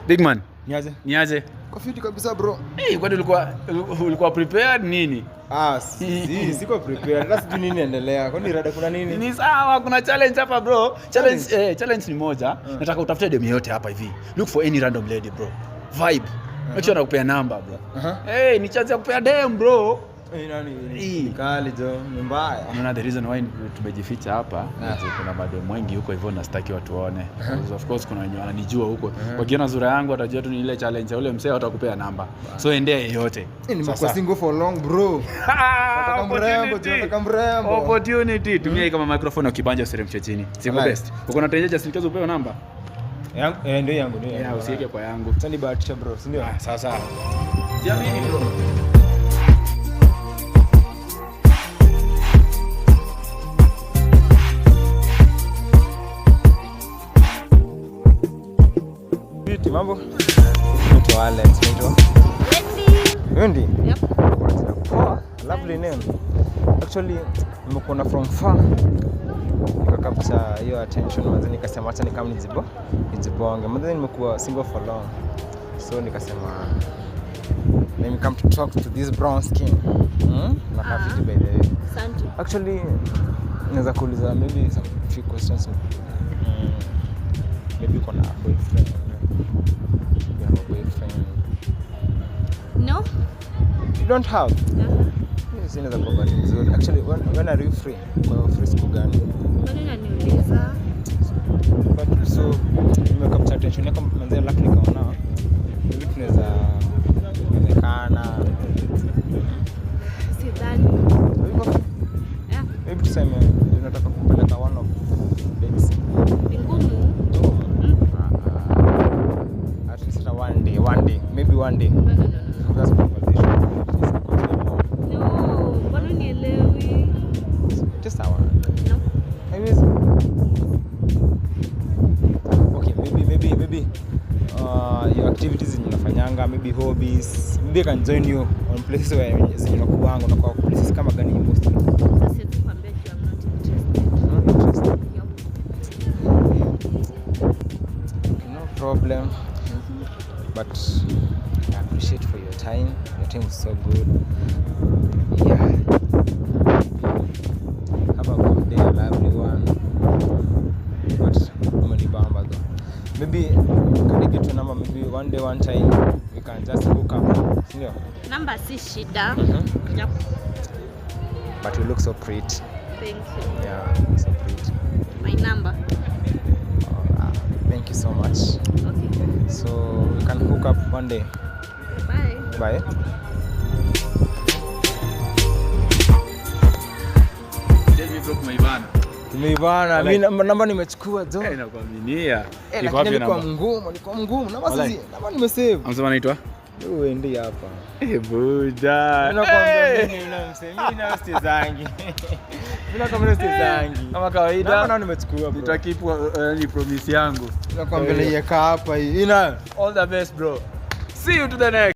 Big man, Niaje? Niaje? Kwa fiti kabisa, bro. Hey, kwani ulikuwa prepared nini? Ah, siko prepared. Hata sijui nini endelea. Kwani rada kuna nini? Ni sawa, kuna challenge hapa, bro. Challenge, Challenge? eh, challenge ni moja. Nataka utafute demu yote hapa hivi. Look for any random lady, bro. Vibe. Make sure nakupea namba, bro. Hey, ni chance ya kupea dem, bro. Eh, nani? Eh. Ni kali jo, ni mbaya. Unaona the reason why tumejificha hapa ni kuna mademu wengi huko hivyo na sitaki watu waone. Because of course kuna wenye wananijua huko. Wakiona sura yangu watajua tu ni ile challenge ya ule msee, watakupea namba. So endea yeyote. Eh, nimekuwa Sasa. single for long, bro. Nataka mrembo, jo, nataka mrembo. Opportunity. Tumia hii kama microphone, ukibanja useremshe chini. Siko Alright. best. Uko na tenje just in case upewe namba? Yangu, eh, ndio yangu, ndio yangu. Yeah, usiweke kwa yangu. Sasa nibahatisha, bro, si ndio? Ah, sawa sawa. Jiamini, bro. Fiti, mambo? Naitwa Alex, naitwa Wendy. Wendy. Yep. Poa, lovely name. Actually, nimekuona from far. Nikacapture hiyo attention manze, nikasema acha nikam nijibonge. Manze, nimekuwa single for long. So nikasema let me come to talk to this brown skin. Nakaa fiti, by the way. Asante. Actually, naweza kuuliza maybe some few questions. Maybe uko na boyfriend. You have a boyfriend? No? You don't have? Uh-huh. Yes, inaweza kuwa bahati nzuri. Actually, when are you free? Kwa free siku gani? Mbona unaniuliza? But so nimecapture attention yako manze, alafu nikaona maybe tunaweza onekana. Sidhani. Uko free? Yeah. Maybe tuseme unataka kupeleka one of dates. Ni ngumu. Ah, at least hata one day, one day, maybe one day. No. That's conversation. At least continue more. No, mbona unielewi? Just a one. No. Haiwezi. Okay, maybe your activities zenye unafanyanga, maybe hobbies, maybe I can join you on places where zenye unakuanga, unakuwa places kama gani mostly? Sasa siwezi kuambia juu I'm not interested. Not interested. Yup. Okay, no problem. But I appreciate for your time. Your time was so good. Yeah. Have a good day, a lovely one. But umenibamba though. Maybe can I get your number? Maybe one day, one time we can just hook up. Sindio? Namba si shida. Yep. But you look so pretty. Thank you. Yeah, so pretty. My number. Thank you so much. Okay. So we can hook up one day. Bye. Bye. Tell me, bro, kumeivana. Tumeivana. Mimi namba nimechukua jo. Eh, nakuaminia. Eh, Iko lakini wapi alikuwa namba? mgumu, alikuwa mgumu. Namba Walai. sisi, namba nimesave. Amesema anaitwa? Wewe ndiye hapa. Eh, buda. Mimi nakwambia Eh. mimi na msee, mimi na sitezangi. Mimi nakwambia sitezangi. Kama Namba kawaida nao nimechukua, bro. nitakeep ni promise yangu. Nakwambia naiweka hapa hii. Ina. All the best, bro. See you to the next.